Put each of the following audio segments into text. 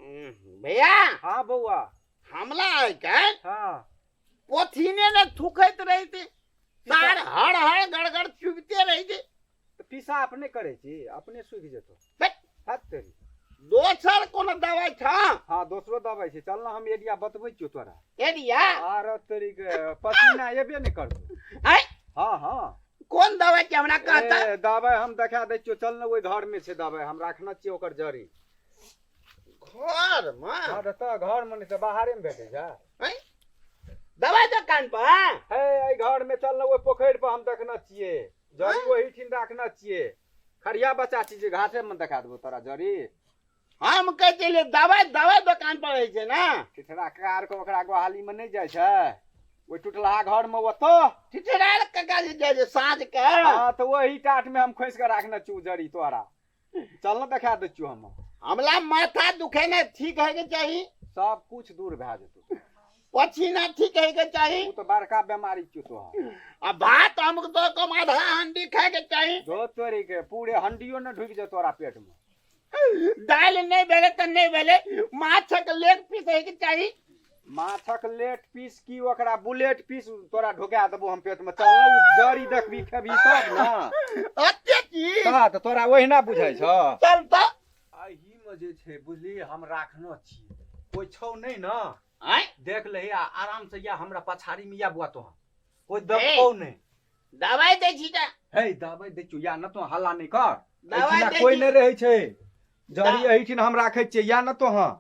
भैया। हाँ बौआ। हमला आइ काल्हि हाँ पथीने ने थूकैत रहै छै, सार हर हर गड़गड़ चुबिते रहै छै। तऽ पीसा अपने करै छी, अपने सूखि जेतौ। बे। हट तेरी। दोसर कोनो दवाइ छौ? हाँ, दोसरो दवाइ छै, चल ना, हम एरिया बतबै छियौ तोरा। एरिया? आर तेरी के पसीना एबे नहि करतौ। आँय? हाँ हाँ। कोन दवाइ छै हमरा कहता? ए, दवाइ हम देखा दै छियौ, चल ने, ओहि घर में छै दवाइ, हम राखने छियै ओकर जड़ी। घर में? हाँ, तऽ घर में नहि तऽ बाहरे में भेटै छै। आँय? दवाइ दोकान पर? हे, एहि घर में चल ने, ओहि पोखरि पर हम देखने छियै जड़ी, ओहिठिन राखने छियै। खरिया बच्चा छी जे घासे में देखा देबो तोरा जड़ी। हम कहै छलियै दवाइ दवाइ दोकान पर रहै छै ने। ठिठरा कार के ओकरा गोहाली में नहि जाइ छै, ओहि टुटलहा घर में ओतऽ। ठिठरा काका जे जाइ छै साँझ के। हाँ, तऽ ओही टाट में हम खोसि के राखने छियौ जड़ी तोरा, चल ने देखा दै छियौ हम। हमला माथा दुखे ने ठीक है के चाही। सब कुछ दूर भए जेतौ। पसीना ठीक है के चाही। ओ तऽ बड़का बीमारी छियौ तोहर। आ भात हम तो कम आधा हंडी खाए के चाही। धो तोरी के, पूरे हंडियो ने ढुकि जेतौ तोरा पेट में। दालि नहि भेलै तऽ नहि भेलै, माछक लेग पीस है के चाही। माछक लेट पीस की, ओकरा बुलेट पीस तोरा ढुका देबो हम पेट में। चल ने, उ जड़ी देखबी खेबी तब ने। अते चीज? तऽ तऽ तोरा ओहिना बुझाइ छौ। चल तऽ। एही में जे छै बुझली, हम राखने छी, कोइ छौ नहि ने। आँय? देख लही आ आराम से, या हमरा पछाड़ी में या बुआ, तोहर कोइ देखौ नहि। दवाइ दै छी तऽ। हे, दवाइ दै छियौ, या न तो हल्ला नहि कर। दवाइ एहिठिना दै कोइ छी। नहि रहै छै, जड़ी एहिठिन हम राखै छियै, या न तो। हाँ,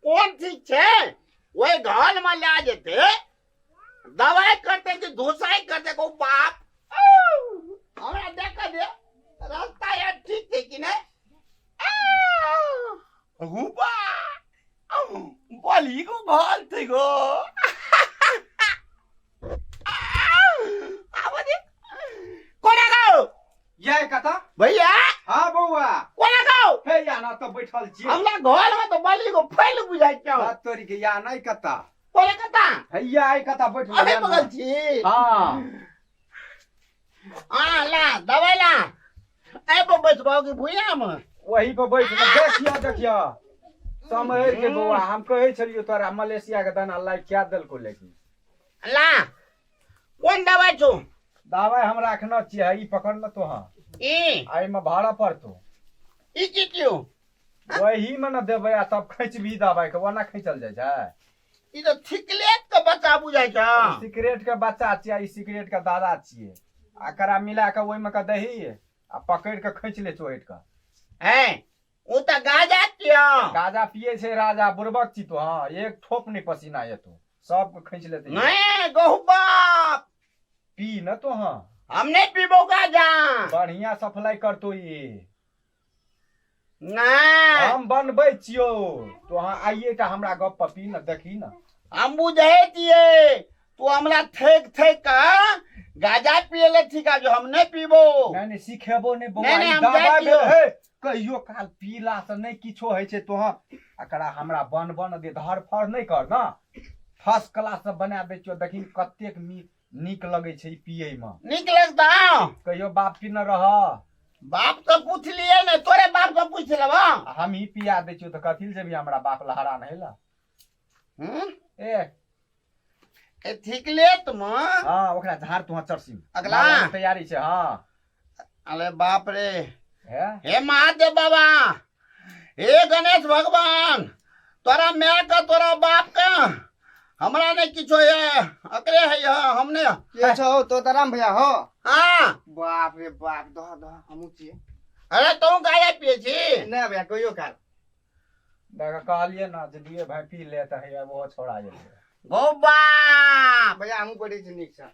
कोन ठीक छै, ओहि घर में लए जेतै, दवाइ करतै कि धोसाइ करतै को बाप। हमरा देख दे रास्ता यार ठीक छै कि नहि। हुबा बली को घर छै गो। आब दे कोना गौ ये कता भैया। हाँ बौआ। कोना गौ? हे, या ना तऽ बैठल छी। हमरा घर में तो बली को फैल बुझाइ छौ। बात तोरी के, या नहीं कता। कोना कता? हे, या आई कता बैठ। अरे या ना। बगल छी। हाँ। आ ला दवाई ला, ऐ पर बैसबौ कि भुइया में? वही पर बैठ के देखियो, देखियो समहर के बौआ, हम कहै छलियो तोरा मलेशिया के दाना लाइ क्या देलको लेकिन। ला, कोन दवाई छौ? दवाई हम राखने छियै, ई पकड़ न तोहा। ई? आ एहिमे भाड़ा पड़तो। ई की छियौ? वही में न देबै आ तब खैचबी दवाई के, ओना खैचल जाइ छै? ई तऽ थिकलेट के बच्चा बुझाइ छै। ई सिगरेट के बच्चा छियै, ई सिगरेट के दादा छियै। आ एकरा मिला के ओहिमे के दही आ पकड़ि के खैच ले चोहटि के। हैं, ओ तऽ गाजा छियौ। गाजा पिए छै राजा, बुड़बक छी तो। हाँ, एक ठोप नहीं पसीना एतो, सबके खींच लेते। नहीं गहु बाप। पी न तो। हाँ। हम नहीं पीबो गाजा। बढ़िया सप्लाई करतो ई। नहीं। हम बनबै छियौ तो। अहाँ आइए टा हमरा गप पर पी न, देखी न। हम बुझै छियै, तू हमरा थेक थेक के गाजा पिए ले ठीका जो, हम नहीं पीबो। नहीं नहीं, सिखेबो नहीं बौआ। नहीं, नहीं, ई हम दवाइ जाइ छियौ। भेल हे, कहियो काल पीला से नहीं किछो होइ छै। तोहर एकरा हमरा बनबऽ न दे, धरफड़ नहीं कर न, फर्स्ट क्लास से बना दै छियौ, देखी कतेक नीक लगै छै ई पियै मे। नीक लगता? कहियो बाप पीने रह? बाप से पूछलिए ने, तोरे बाप से पूछ लेबा। आ हम ही पिया दै छियौ तऽ कथी लए जेबही हमरा बाप लहरा नहीं ला? हम्म? ए। ए थिकलेट म। हाँ, ओकरा झाड़ तू चरसी। अगला? मारऽ के तैयारी छै। हाँ। अरे बाप रे। हे? हे महादेव बाबा, हे गणेश भगवान, तोरा माय के तोरा बाप के हमरा नहीं किछो है, अकरे है यह, हमने। के छौ तोताराम भैया हो? हाँ। बाप रे बाप, दह दह, हमहूँ छियै। अरे तू गाया पिए छी? नहि भैया, कहियो काल। देख, कहलियै ना जे दिए भाई पी ले तऽ हैया ओहो छोड़ा गेलै। गौ बाप। भैया, हमहूँ पढ़ै छी नीक सँ।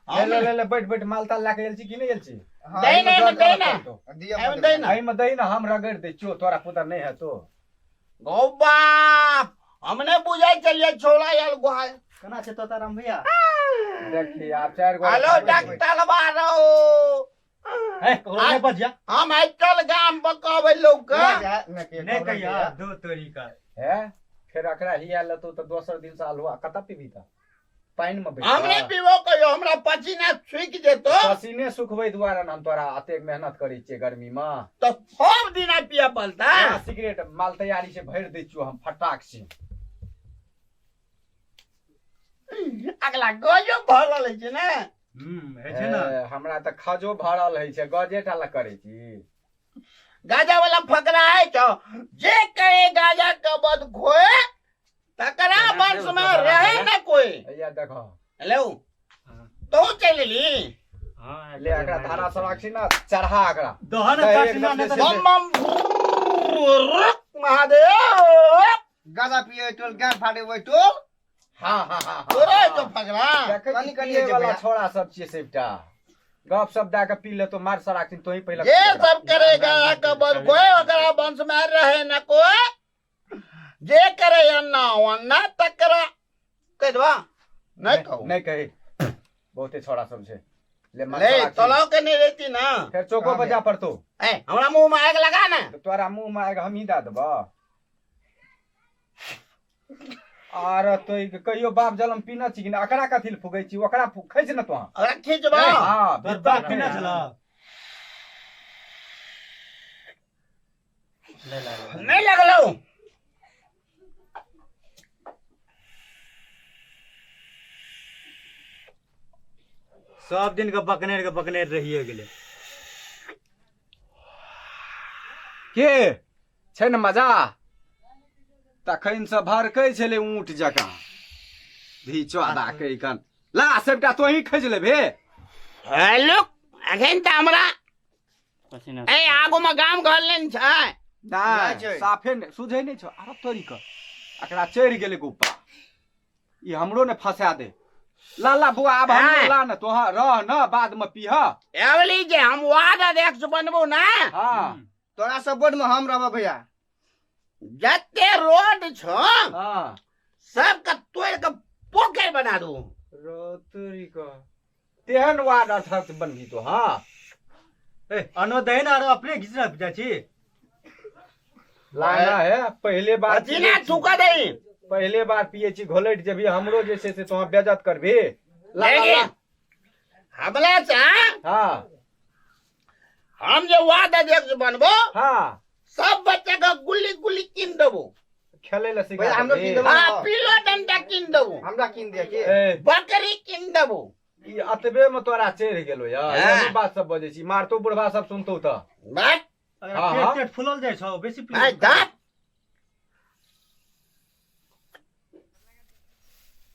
ले ले ले ले, बैठ बैठ। माल ताल लए के गेल छी कि नहि गेल छी? हाँ, दही एहिमे नहि, जर दही करऽ नहि। पड़तौ। दिअ एहिमे पड़तै। दही ने। एहिमे दही ने, हम रगड़ि दै छियौ तोरा, पुता नहि हेतौ। गौ बाप, हम नहि बुझै छलियै छोड़ा आयल गोहाल। केना छै तोताराम भैया? देखी आब चारि गो। हेलो डॉक्टर बारो। हे, ककरो नहि बजिया। हम आजकल गाम पर कहबै लोक के। नहि कहिया दो तोरी का। हे, फेर एकरा हिया लेतौ तऽ दोसर दिन से अल्हुआ कतऽ पीबी तऽ? पानि मे बैस हम नहि पीबो कहियो, हमरा पसीना सुखि जेतो। पसीने सुखबै दुआरे ने हम तोरा अतेक मेहनत करै छियै गर्मी मे। तऽ सब दिना पियऽ पड़तै। तोरा सिगरेट माल तैयारी छै, भरि दै छियौ हम फटाक से। अगला गजो भरल होइ छै ने। होइ छै ने। ए, हमरा तऽ खजो भरल होइ छै, गजे टा लए करै छी। गाजा वाला फकरा है तो जे कहे गाजा के बद खोए तकरा केना वंश छै में ओकरा रहे बारे? न कोई। हैया देखो। हेलो, तू चल ली। हाँ, ले एकरा धारा सराक्षी ना चढ़ा एकरा। दहन दही चाची एकदम ना जे तऽ छै बम बम महादेव। गाजा पिए टोल गाड़ फाड़े ओहि टोल। हाँ हाँ हाँ तोरे हाँ। जो फकरा। देखै कनि छी कनि पियै जे वाला भैया। छोड़ा सब छियै सबटा। गप सब दए के पी लेतो, मार सराक्षी तोही पहिले जे पी लेबा। सब करे गाजा के बद खोए ओकरा वंश में रहे न कोई, जे करे अन्ना अन्ना तकरा कह देबा नहीं कहू। नहीं कही, बहुते छोड़ा सब छै। ले मार ले सराक्षी। तलाव के नहीं रहती ना। फेर चौको कहाँ बजा पड़तो। ए हमरा मुंह में आग लगा ना। तो तोरा मुंह में आग हमही दए देबऽ। आर तो ई कहियो बाप जलम पीना छी कि नहि? एकरा कथी लए फूकै छी? ओकरा खैस ने तोहाँ। ओकरा खींचबा। हाँ, तोहर भीतर बाप में। पीना छला। ले ले ले। नहीं लगलो। सब दिन के बकनेर के बकनेर रहिए गेलै। के छै ने मजा? तखन से भड़कै छलै ऊँट जकाँ धीचो दा के कन ला सबटा तोही खैच लेबे। हेलो, अखन तऽ हमरा पसीना ए आगू में गाम घर लेन छै। नहि नहि छै। साफे नहि सुझै नहि छौ। अरे तोरी के एकरा चढ़ि गेलै गुप्पा, ई हमरो ने फंसा दे। ला ला बुआ आब हमरो हाँ। ला ने, तोहा रह न बाद में पीह। एवली जे हम वार्ड अध्यक्ष बनबू ना। हाँ। तोरा सब बोर्ड में हम रहब भैया। जते रोड छौ हाँ। सबके तोड़ के पोखरि बना दू। रो तोरी के तेहन वार्ड अध्यक्ष बनबी तो। हाँ। ए अनो दही ना, आरो अपने घिचना जाइ छी। लाना है पहले बार पसीना पियै छी। थूका दही। पहले बार पिए छी, घोलट जेबी हमरो जे छै से तोहाँ बेजत करबी। ला ला ला। हमला से हाँ। हम जे वार्ड अध्यक्ष बनबो हाँ। सब बच्चा के गुल्ली गुल्ली कीन देबो। खेले ला सिखा भैया, हमरो देबी। कीन देबो। हाँ, पीलो डंडा कीन देबो। हमरा कीन दे के। ए, बकरी कीन देबो। ई अतबे में तोरा चढ़ि गेलो यार। हाँ। एहनो बात सब बजै छी, मारतो बुढ़बा सब सुनतो तऽ। बात। अगर हाँ, पेट हाँ। तेट फुलल जाइ छौ बेसी पी। आइ दाँत।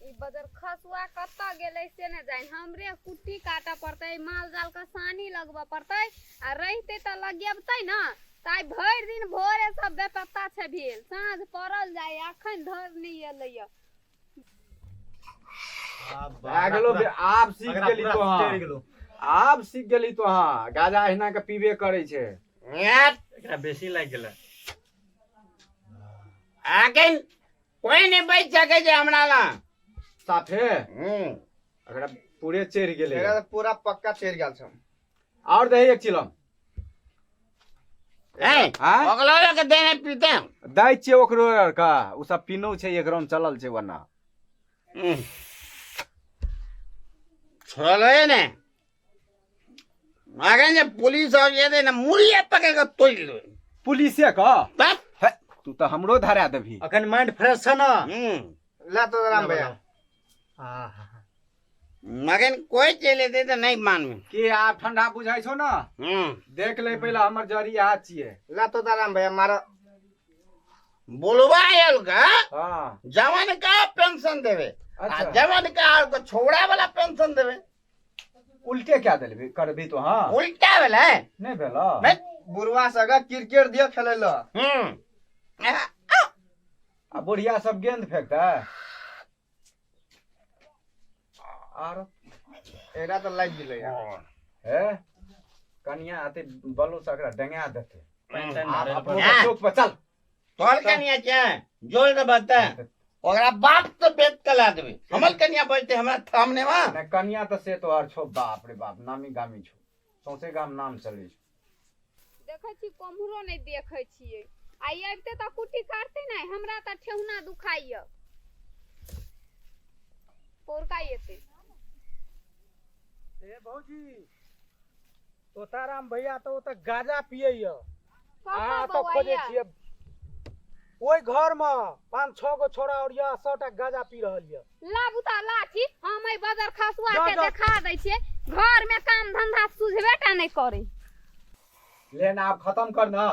ई बजर खसुआ कतऽ गेलै से नहि जानि। हमरे कुट्टी काटऽ पड़तै, माल जाल के सानी लगबऽ पड़तै, आ रहितै तऽ लगेबतै ने। तऽ आइ भरि दिन भोरे सब बेपत्ता छै भेल, साँझ पड़ल जाय अखन धरि नहि एलैया। भए गेलो बे, आब सीख गेली तो। हाँ, आब सीख गेली तो। हाँ, गाजा अहिना के पीबे करै छै। यार, एकरा बेसी लागि गेलै। अखन कोई नहि बचि सकै छै हमरा लग। साफे एकरा पूरे चढ़ि गेलै। एकरा तऽ पूरा पक्का चढ़ि गेल छौ। और दही एक चिलम। ए आँय? ओकरा के देने पीते। दै छियै ओकरो आरके, ओ सब पीनो छै, एक राउंड चलल छै ओना। छोड़ले ने, अखन जे पुलिस सब जेतै ने मुड़िए पकड़ि कऽ तोड़ि लेबै। पुलिसे के? तब। हे, तू तऽ हमरो धरा देबही। अखन माइंड फ्रेश छ न। ला तो राम भैया। आहा। मगन कोई चलि एतै तऽ नहि मानबै। के आब ठंडा बुझाइ छौ ने? देख ले पहिले हमर जरी हाथ छियै। ला तो राम भैया मार। बोलबा आयल का हाँ। जवान का पेंशन देवे आ अच्छा। जवान का आर के छोड़ा वाला पेंशन देवे। उल्टे क्या देलबी करबी तो? हाँ, उल्टा भेलै। नहि भेल। नहि। बुढ़वा सगा क्रिकेट दियो खेलै ल। आ बुढ़िया सब गेंद फेंकतै आर एकरा तऽ लागि गेलै यार। हे कनिया आते बलो से एकरा डंगा देतै। पानि तानि आब ढारल अपनो पड़तै। हाँ। चौक पर चल। तोहर कनिया छै जोर के बता, ओकरा बाप तो बेच के ला देबै। हमर कनिया बजते हमरा सामने मा। नहि कनिया तऽ से तोहर छौ, बाप रे बाप, नामी गामी छौ, सौंसे गाम नाम चलै छौ। देखै छी कोम्हरो नहि देखै छियै। आ ई अबिते तऽ कुट्टी काटतै नहि, हमरा तऽ ठेहुना दुखाइया। पौरका एतै। ए भौजी, तोताराम भैया तऽ ओतऽ गाजा पियैया। कतऽ अहाँ एतऽ बौआ खोजै यऽ? छियै। ओहि घर मे 5-6 गो छोड़ा और यऽ, सबटा गाजा पी रहल यऽ। लाबू तऽ लाठी, हम एहि बदर खसुआ जा, के जा। देखा दै छियै, घर में काम धंधा सुझबे टा नहि करै। ले ना, आब खत्म कर ना।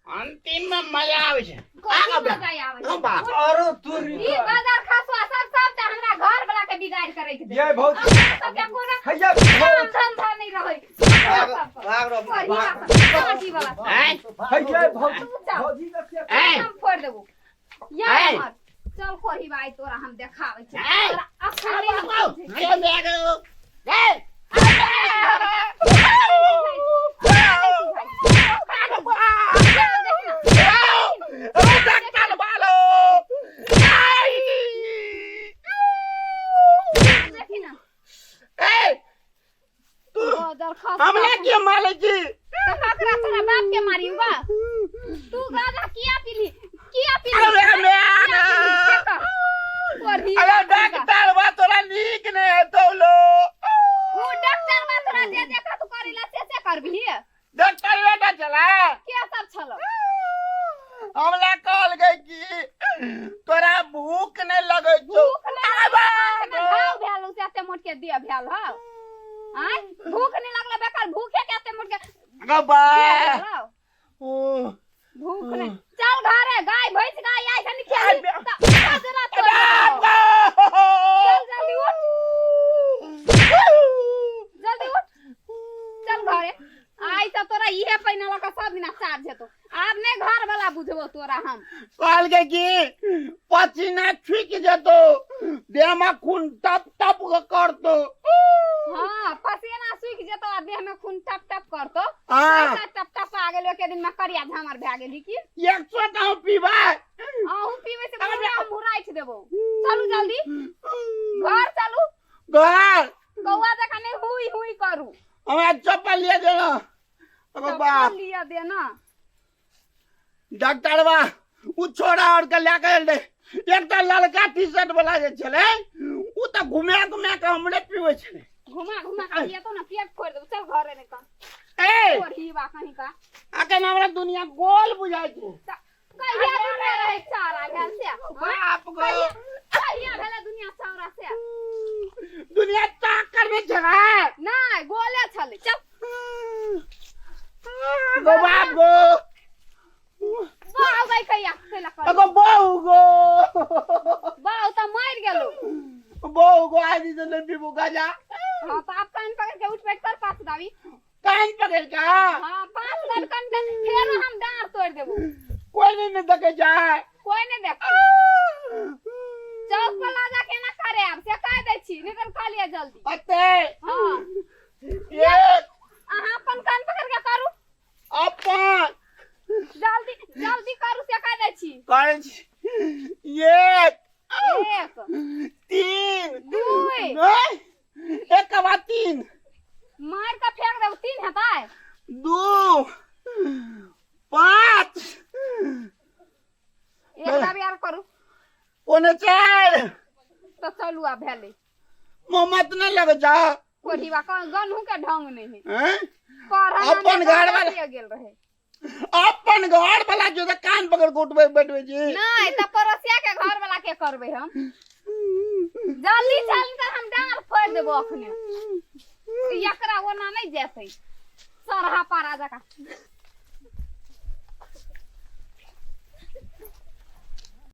अंतिम में मजा आबै छै। कथी आगा बा। मजा आबै छै? बा। अरे तोरी ई बदर खसुआ सब सबटा हमरा घर वाला के बिगाड़ के राखि दे। ये भौजी। अपना सबके कोनो हैया काम धंधा नहि रहै। भाग भाग रो बढ़िया सब, लाठी वाला। आँय? हैया भौजी। तू चल। भौजी के आँय? हम फोड़ि देबो। या आँय? एम्हर। चल कोही भाई, तोरा हम देखाबै छी। आँय? तोरा अखन नहि हम बुझै। अरे मैं गयो। ए! अरे डॉक्टर बालो। देखी ना। ए, दरखास्त हमला के मारे छी? तऽ ककरा, तोरा बाप के मारियौ बा? तू गाजा किया पीली? किया पीली? अरे मैं किया पीली? से कह। पढ़ी अरे डॉक्टर बा, तोरा नीक नहीं हेतौ लो। उ डॉक्टर बा तोरा जे जे तू करेला से से करबिही। डॉक्टर बेटा चला। के सब छलो? हमला कहल गई कि तोरा भूख नहीं लगै छौ। भूख नहि लागल, में घाव भेल से एते मोट के देह भेल हौ। आँय, भूख नहि लागल? बेकार भूखे के एते मोट के गो बा। देह भेल हौ। ओ, भूख नहि। चल घरे, गाय भैंस गाय आइ छनि खेली अबे। तऽ बजरा तोड़ देबौ। चल जल्दी उठ, जल्दी उठ, चल घरे। आइ तऽ तोरा इहे पहिने लऽ कऽ सब दिना चार्ज हेतौ। आब नहि घर वाला बुझबो तोरा हम। कहल गई कि पसीना छुकि जेतौ, देह में खून टप टप के करतौ। हाँ, पसीना सूखि जेतौ आ देह में खून टप टप करतौ। हाँ। पैसा टप टप आ गेल, एक दिन में करिया झामर भए गेली की। 100 टा पीबै। अहूँ पीबै से पूरा हम राखि देबौ। चलू जल्दी घर चलू। घर। कौआ जकाँ नहि हुई हुई करू। हमरा चप्पल लिया देना। अगो बाप। चप्पल लिअ देना। डॉक्टर बा, उ छोड़ा और के लए के एल रहे। एकटा ललका टी शर्ट वाला जे छलै, उ तऽ घुमा घुमा के हमरे पीबै छलै। घुमा घुमा के लिअ तो ना, पेट फोड़ि देबौ। चल घरे नहि तऽ ए कोढ़ी बा कहीं का। अखन हमरा दुनिया गोल बुझाइ छै। तऽ कहिया दुनिया रहै चारा भेल से? आँय? बाप गो। कहिया कहिया भेलै दुनिया चौरा से? दुनिया चाकर में छलै। नहि, गोले छलै। चल। गो बाप गो। बाउ गई कहिया कैला कर। अगो बहू गो। बाउ तऽ मरि गेलौ। बहू गो, आज से नहीं पीबू गाजा। हाँ, तऽ आब कान पकड़ के उठ बैठ कर 5 दाबी। कान पकड़ के? हाँ, 5 दाबी कान के, फेरो हम डाँड़ तोड़ देबो। कोई नहीं ने देखे जाए। कोई नहीं देखते। चौक पर ला जाके ना करे आब से कह दै छी, नहीं तऽ खा लिअ जल्दी। अते। हाँ। एक। अहाँ अपन कान पकड़ के करू। अपन। जल्दी जल्दी करू से कह दै छी। करै छी। 1, 1, 3, 2, नहीं, 1 के बाद 3। मार के फेंक देबो। 3 हेतै। 2, 5। एक दाबी आर करू। 3.75। तऽ चलू, आब भेलै। मोहम्मद नहीं लगे जा। कोढ़ीवा गनहु के ढंग नहीं है। हैं? पढ़ा अपन घर वाला- गेल रहे। अपन घर वाला जो कान पकड़ के उठबै बैठबै छी। नहीं तऽ पड़ोसिया के घर वाला के करबै हम। जल्दी चल तऽ हम डाँड़ फोड़ि देबो अखने। एकरा ओना नहि जेतै, सरहा पारा जकाँ।